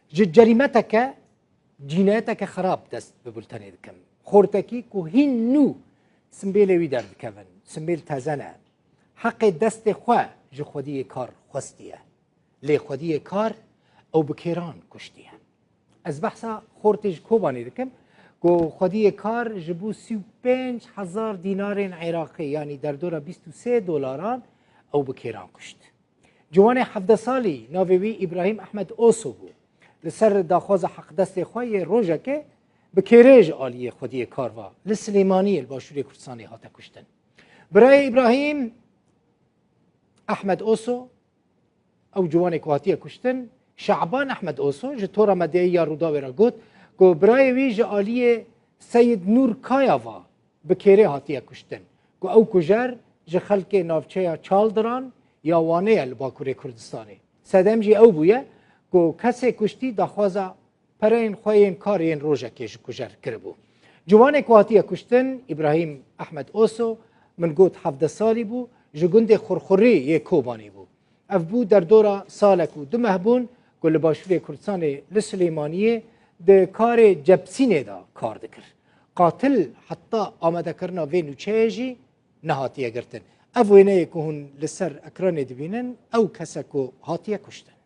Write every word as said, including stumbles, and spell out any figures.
Ji cerîmeteke, cînayeteke xerab dest bi bultenê dikim. Xortekî ku hîn nû simbêlê wî derdikevin, simbêl teze ne. Heqê destê xwe ji xwediyê kar xwestiye. Lê xwediyê kar ew bi kêran kuştiye. Ez behsa xortê ji Kobanê dikim ku xwediyê kar ji bo sî û pênc hezar dînarên Iraqê, yanî derdora bîst û sê dolaran, ew bi kêran kuşt. Ciwanê hevdeh salî, navê wî Îbrahîm Ehmed Oso bû. Li ser daxwaza heqdestê xwe yê rojekê bi kêrê ji aliyê xwediyê kar ve li Silêmaniyê li başûrê Kurdistanê hate kuştin. Birayê Îbrahîm Ehmed Oso, ew ciwanê ku hatiye kuştin, Şaban Ehmed Oso ji tora medyayî ya Rûdawê re got ku birayê wî ji aliyê Seyid Nûr Kaya ve bi kêrê hatiye kuştin ku ew kujer ji xelkê navçeya Çaldiran ya Wanê ye li Bakurê Kurdistanê. Sedem jî ew bûye ku kesê kuştî daxwaza pereyên xwe yên kar yên rojekê ji kujer kiribû. Ciwanê ku hatiye kuştin, Îbrahîm Ehmed Oso, min got hevdeh salî bû, ji gundê Xurxurî yê Kobanê bû. Ev bû derdora salek û du meh bûn ku li Başûrê Kurdistanê li Silêmaniyê di karê cepsînê de kar dikir. Qatil heta amadekirina vê nûçeyê jî nehatiye girtin. Ev wêneyê ku hûn li ser ekranê dibînin, ew kes e ku hatiye kuştin.